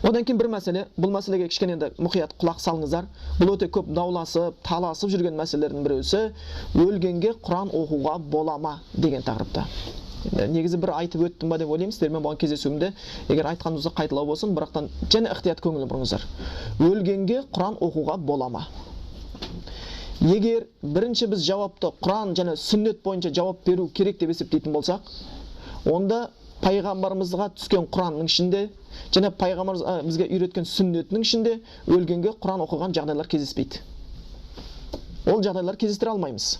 Одан кейін бір мәселе, бұл мәселеге кішкене енді мұқият құлақ салыңыздар. Бұл өте көп дауласып, таласып жүрген мәселелердің біреусі, өлгенге Құран оқуға бола ма деген тақырыпта. Негізі бір айтып өттім ба деп ойлаймын, сіздермен болған кездесуімде, егер айтқан болса қайталау болсын, бірақтан және ықтият көңіл бұрыңыздар. Өлгенге Құран оқуға бола ма? Егер бірінші біз жауапты Құран және сүннет бойынша жауап беру керек деп есептейтін болсақ, онда пайғамбарымызға түскен Құранның ішінде және пайғамбарымыз бізге үйреткен сүннетінің ішінде өлгенге Құран оқыған жағдайлар кездеспейді. Ол жағдайлар кездестіре алмаймыз.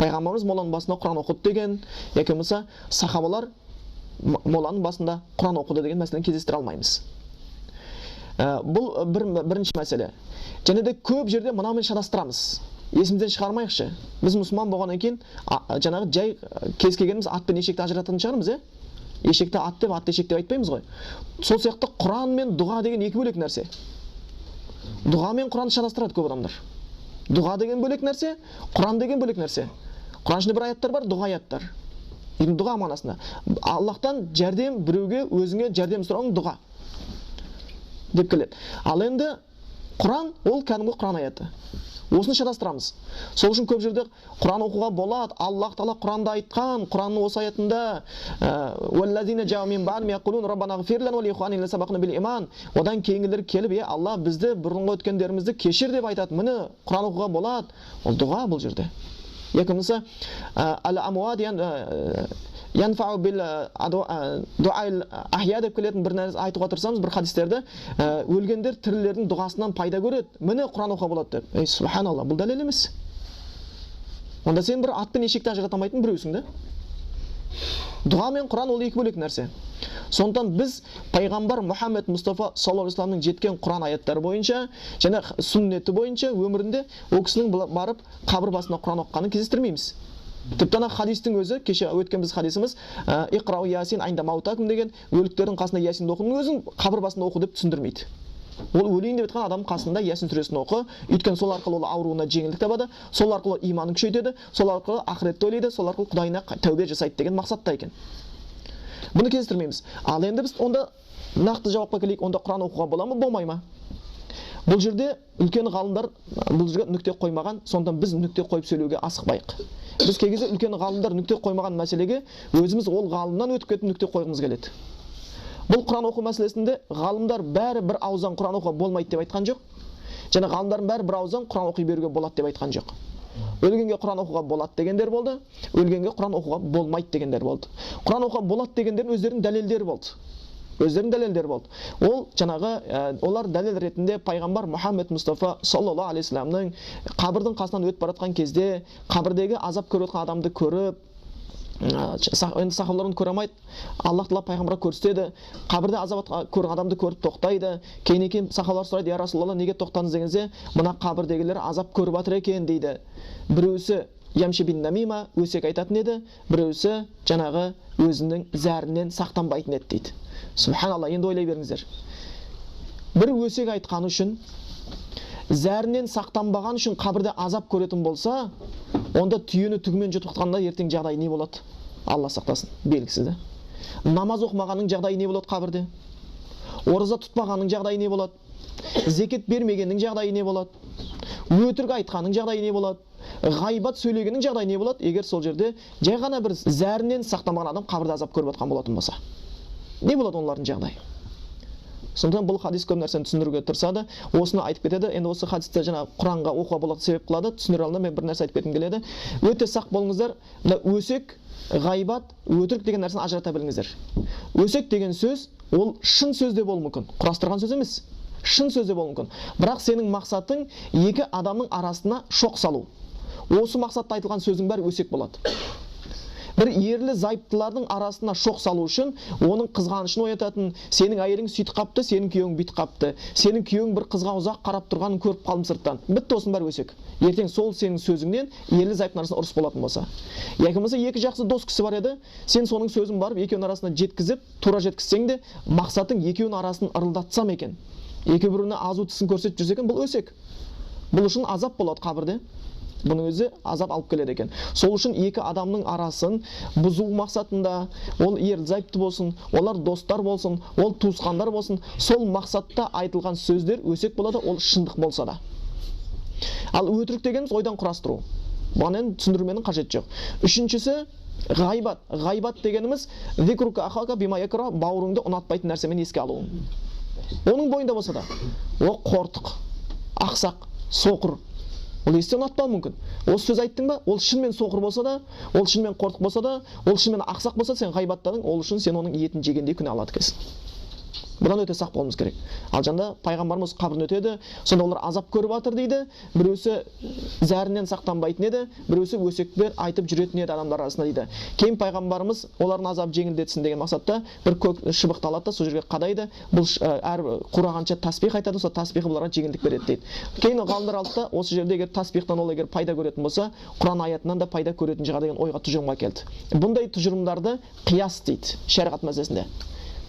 Пайғамбарымыз моланың басында Құран оқыды деген, яки болмаса сахабалар моланың басында Құран оқыды деген мәселені кездестіре алмаймыз. Бұл бірінші мәселе. Және де көп жерде мынамен шатастырамыз. Есімізден шығармайықшы. Біз мұсылман болғаннан кейін жаңағы жай кез келгеніміз ат пен ешекті ажырататын шығармыз, е? Ешекті ат деп, атты ешек деп айтпаймыз ғой. Сол сияқты Құран мен дұға деген екі бөлек нәрсе. Дұға мен Құранды шатастырады көп адамдар. Дұға деген бөлек нәрсе, Құран деген бөлек нәрсе. Құран ішінде бір аяттар бар, дұға аяттар. Яғни дұға мағынасында. Аллаһтан жәрдем біреуге, өзіңе жәрдем сұрауың дұға деп келеді. Ал енді Құран ол кәдімгі Құран аяты. Осыны шатастырамыз. Сол үшін көп жерде Құран оқуға болады. Аллаһ тағала Құранда айтқан, Құранның осы аятында, одан кейінгілер келіп, е Алла бізді бұрынғы өткендерімізді кешір деп айтады. Міне Құран оқуға болады. Ол дұға бұл жерде. Яки болмаса, янфау бил дуаил ахия деп келетін бір нәрсе айтуға тырысамыз, бір хадистерді, өлгендер тірілердің дұғасынан пайда көреді. Міне Құран оқуға болады деп. Ей, субханалла, бұл дәлел емес. Онда сен бір ат пен ешекті ажырата алмайтын біреусің да. Дұға мен Құран ол екі бөлек нәрсе. Сондықтан біз пайғамбар Мұхаммед Мұстафа саллаллаху алейхи вассаламның жеткен Құран аяттары бойынша және сүннеті бойынша өмірінде ол кісінің барып қабір басында Құран оқығанын кездестірмейміз. Тіпті ана хадистің өзі, кеше өткен біз хадисіміз, Иқрау ясин айнда маутакум деген, өліктердің қасында ясинді оқудың өзін қабір басында оқу деп түсіндірмейді. Ол өлейін деп жатқан адам қасында ясин сүресін оқы, өйткені сол арқылы ол ауруына жеңілдік табады, сол арқылы иманын күшейтеді, сол арқылы ақыретті ойлайды, сол арқылы Құдайына тәубе жасайды деген мақсатта екен. Бұны кездестірмейміз. Ал енді біз онда нақты жауапқа келейік, онда Құран оқуға бола ма, болмай ма? Бұл жерде үлкен ғалымдар бұл жерге нүкте қоймаған, сондықтан біз нүкте қойып сөйлеуге асықпайық. Біз кей кезде үлкен ғалымдар нүкте қоймаған мәселеге өзіміз ол ғалымнан өтіп кетіп нүкте қойғымыз келеді. Бұл Құран оқу мәселесінде ғалымдар бәрі бір ауыздан Құран оқуға болмайды деп айтқан жоқ. Және ғалымдардың бәрі бір ауыздан Құран оқи беруге болады деп айтқан жоқ. Өлгенге Құран оқуға болады дегендер болды, өлгенге Құран оқуға болмайды дегендер болды. Құран оқуға болады дегендердің өздерінің дәлелдері болды. Өздерінің дәлелдері болды. Ол жаңағы, олар дәлел ретінде пайғамбар Мұхаммед Мұстафа саллаллаху алейхи вассаламның қабірдің қасынан өтіп бара жатқан кезде қабірдегі азап көріп жатқан адамды көріп, енді сахабалар оны көре алмайды. Аллах тағала пайғамбарға көрсетеді. Қабірде азап көрген адамды көріп тоқтайды. Кейіннен кейін сахабалар сұрайды, я Расулалла, неге тоқтадыңыз дегенде, мына қабірдегілер азап көріп жатыр екен дейді. Біреусі Ямши бин Намима өсек айтатын еді, біреусі жаңағы өзінің зәрінен сақтанбайтын еді дейді. Субханалла, енді ойлай беріңіздер. Бір өсек айтқан үшін, зәрінен сақтанбаған үшін қабірде азап көретін болса, онда түйені түгімен жұтып жатқанда ертең жағдайы не болады? Алла сақтасын, белгісіз да. Намаз оқымағанның жағдайы не болады қабірде? Ораза тұтпағанның жағдайы не болады? Зекет бермегеннің жағдайы не болады? Өтірік айтқанның жағдайы не болады? Ғайбат сөйлегеннің жағдайы не болады? Егер сол жерде жай ғана бір зәрінен сақтанбаған адам қабірде азап көріп жатқан болатын болса, не болады олардың жағдайы? Сондықтан бұл хадис көп нәрсені түсіндіруге тырысады. Осыны айтып кетеді. Енді осы хадисті жаңа Құранға оқуға болады себеп қылады. Түсіндіре алдында мен бір нәрсе айтып кеткім келеді. Өте сақ болыңыздар. Мына өсек, ғайбат, өтірік деген нәрсені ажырата біліңіздер. Өсек деген сөз ол шын сөз де болуы мүмкін. Құрастырған сөз емес. Шын сөз де болуы мүмкін. Бірақ сенің мақсатың екі адамның арасына шоқ салу. Осы мақсатта айтылған сөздің бәрі өсек болады. Бір ерлі зайыптылардың арасына шоқ салу үшін оның қызғанышын оятатын, сенің әйелің сөйтіп қапты, сенің күйеуің бүйтіп қапты, сенің күйеуің бір қызға ұзақ қарап тұрғанын көріп қалдым сырттан. Бітті, осының бәрі өсек. Ертең сол сенің сөзіңнен ерлі зайыптының арасында ұрыс болатын болса. Яки болмаса екі жақсы дос кісі бар еді, сен соның сөзін барып екеуінің арасына жеткізіп, тура жеткізсең де, мақсатың екеуінің арасын ырылдатсам екен. Екі біріне азу тісін көрсетіп жүрсе екен, бұл өсек. Бұл үшін азап болады қабірде. Бұның өзі азап алып келеді екен. Сол үшін екі адамның арасын бұзу мақсатында, ол ерлі зайыпты болсын, олар достар болсын, ол туысқандар болсын, сол мақсатта айтылған сөздер өсек болады, ол шындық болса да. Ал өтірік дегеніміз ойдан құрастыру. Бұған енді түсіндірменің қажеті жоқ. Үшіншісі ғайбат. Ғайбат дегеніміз зикрука ахака бима якра, бауырыңды ұнатпайтын нәрсемен еске алу. Оның бойында болса да, ол қортық, ақсақ, соқыр. Ол есте ұнатпауы мүмкін. Осы сөз айттың ба, ол шынымен соқыр болса да, ол шынымен қортық болса да, ол шынымен ақсақ болса, сен ғайбаттадың, ол үшін сен оның етін жегендей күнә алады екенсің. Бұдан өте сақ болуымыз керек. Ал жанда пайғамбарымыз қабірін өтеді, сонда олар азап көріп жатыр дейді, біреусі зәрінен сақтанбайтын еді, біреусі өсекпен айтып жүретін еді адамдар арасында дейді. Кейін пайғамбарымыз олардың азабын жеңілдетсін деген мақсатта бір көк шыбықты алады да сол жерге қадайды. Бұл әр қурағанша таспих айтады, сол таспихы бұларға жеңілдік береді дейді. Кейін ғалымдар алды да осы жерде егер таспихтан ол егер пайда көретін болса, Құран аятынан да пайда көретін шығар деген ойға, тұжырымға келді. Бұндай тұжырымдарды қияс дейді шариғат мәселесінде.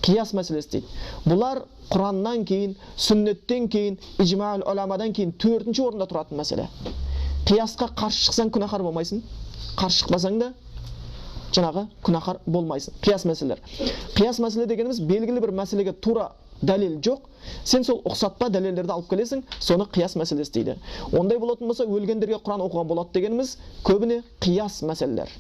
Қияс мәселесі дейді. Бұлар Құраннан кейін, сүннеттен кейін, ижмаул уламадан кейін төртінші орында тұратын мәселе. Қиясқа қарсы шықсаң күнәһар болмайсың, қарсы шықпасаң да жаңағы күнәһар болмайсың. Қияс мәселелер. Қияс мәселе дегеніміз белгілі бір мәселеге тура дәлел жоқ, сен сол ұқсатпа дәлелдерді алып келесің, соны қияс мәселесі дейді. Ондай болатын болса, өлгендерге Құран оқуға болады дегеніміз көбіне қияс мәселелер.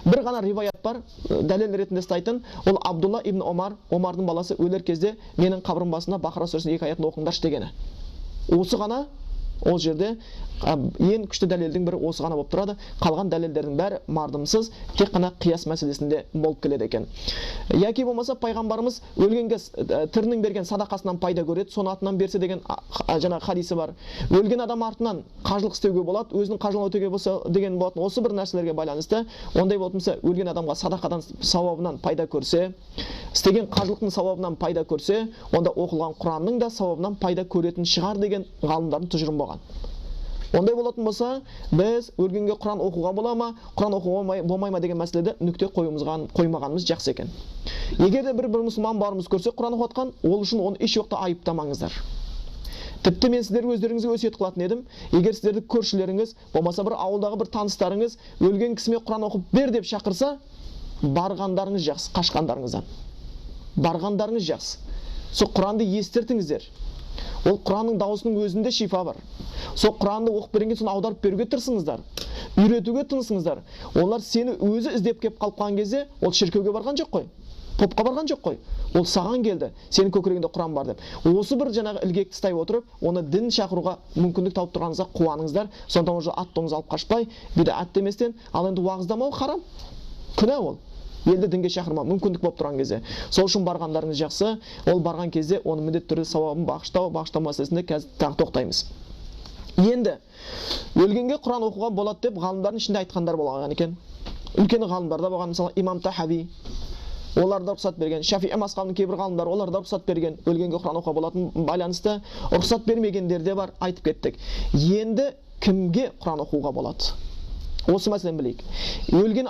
Бір ғана риваят бар, дәлел ретінде ұстайтын, ол Абдулла ибн Омар, Омардың баласы өлер кезде менің қабірім басында Бақара сүресінің 2 аятын оқыңдаршы дегені. Осы ғана ол жерде ең күшті дәлелдің бірі осы ғана болып тұрады. Қалған дәлелдердің бәрі мардымсыз, тек қана қияс мәселесінде болып келеді екен. Яки болмаса пайғамбарымыз өлгенге тірінің берген садақасынан пайда көреді, соның атынан берсе деген жаңағы хадисі бар. Өлген адам артынан қажылық істеуге болады, өзінің қажылығын өтеуге болса деген болатын. Осы бір нәрселерге байланысты ондай болатын болса, өлген адамға садақадан сауабынан пайда көрсе, істеген қажылықтың сауабынан пайда көрсе, онда оқылған Құранның да сауабынан пайда көретін шығар деген ғалымдардың тұжырымы болған. Ондай болатын болса, біз өлгенге Құран оқуға бола ма, Құран оқуға болмай ма деген мәселеде нүкте қоймағанымыз жақсы екен. Егер де бір мұсылман бауырымыз көрсе Құран оқып жатқан, ол үшін оны еш уақытта айыптамаңыздар. Тіпті мен сіздерге өздеріңізге өсиет қылатын едім, егер сіздерді көршілеріңіз, болмаса бір ауылдағы бір таныстарыңыз өлген кісіме Құран оқып бер деп шақырса, барғандарыңыз жақсы, қашқандарыңыздан. Барғандарыңыз жақсы. Сол Құранды естіртіңіздер. Ол Құранның дауысының өзінде шифа бар. Сол Құранды оқып бергенге соны аударып беруге тырысыңыздар. Үйретуге тырысыңыздар. Олар сені өзі іздеп келіп қалып қалған кезде, ол шіркеуге барған жоқ қой, попқа барған жоқ қой. Ол саған келді, сенің көкірегіңде Құран бар деп. Осы бір жаңағы ілгекті ұстай отырып, оны дін шақыруға мүмкіндік тауып тұрғаныңызға қуаныңыздар. Сондықтан уже ат тоңыз алып қашпай, бидат деместен, ал енді уағыздамау харам, күнә ол. Елді дінге шақырма мүмкіндік болып тұрған кезде. Сол үшін барғандарыңыз жақсы. Ол барған кезде оны міндетті түрде сауабын бағыштау, бағыштау мәселесінде қазір тағы тоқтаймыз. Енді өлгенге Құран оқуға болады деп ғалымдардың ішінде айтқандар болған екен. Үлкен ғалымдар да болған, мысалы Имам Тахави, олар да рұқсат берген. Шафии мазхабының кейбір ғалымдары, олар да рұқсат берген. Өлгенге Құран оқуға болатын байланысты рұқсат бермегендер де бар, айтып кеттік. Енді кімге Құран оқуға болады? Осы мәселені білейік. Өлген